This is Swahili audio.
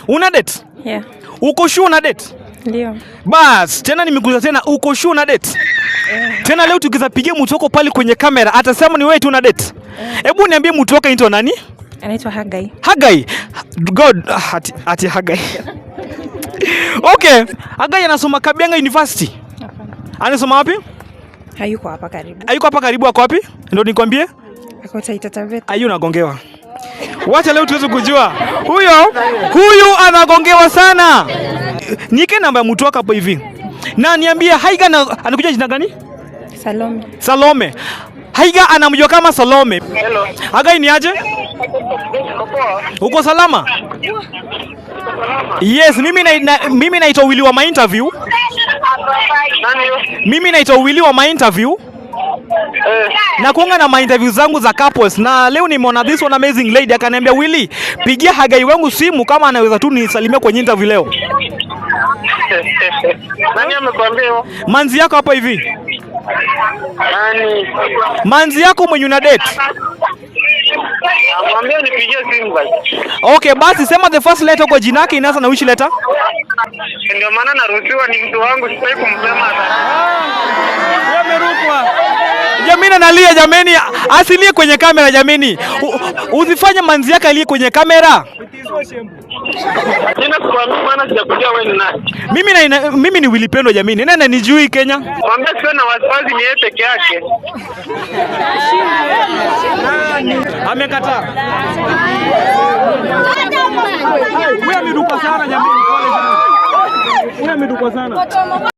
Una date? Yeah. Uko sure una date? Ndio. Bas, tena nimekuuliza tena, uko sure una date? Tena leo tukizapigia mtu wako pale kwenye kamera atasema ni wewe tu una date. Hebu niambie, mtu wako anaitwa nani? Anaitwa Hagai. Hagai. God, ati Hagai. Okay, Hagai anasoma Kabianga University. Hapana. Anasoma wapi? Hayuko hapa karibu. Hayuko hapa karibu, ako wapi? Ndio nikwambie. Ako Taita Taveta. Ayu, unagongewa. Wacha leo tuweze kujua. Huyo huyu anagongewa sana. Nike namba ya mtu wako hapo hivi. Na niambie, Haiga na, anakuja jina gani? Salome. Salome. Haiga anamjua kama Salome. Hello. Hagai, ni aje? Uko poa? Uko salama? Yes, mimi naitwa Willy wa my interview. Nani hiyo? Mimi naitwa Willy wa my interview. Eh. Na kuanga na ma interview zangu za couples, na leo nimeona this one amazing lady akaniambia, "Willy, pigia Hagai wangu simu kama anaweza tu nisalimia kwenye interview leo." Nani amekwambia hivyo? Manzi yako hapa hivi. Nani? Manzi yako mwenye una date. Mwambie nipigie simu basi. Okay, basi sema the first letter kwa jina yake inaanza na which letter? Ndio maana naruhusiwa, ni mtu wangu, sifai kumsema. Amerukwa. Jamani, analia jamani, asilie kwenye kamera jamani. Usifanye manzi yake alie kwenye kamera. Jina sikuambii maana sijakujua wewe ni nani. Mimi ni Willy Pendo jamani. Nani ananijui Kenya? Mwambie siwe na wasiwasi, ni yeye peke yake. Amekataa. Huyu amerukwa sana jamani, pole sana. Huyu amerukwa sana.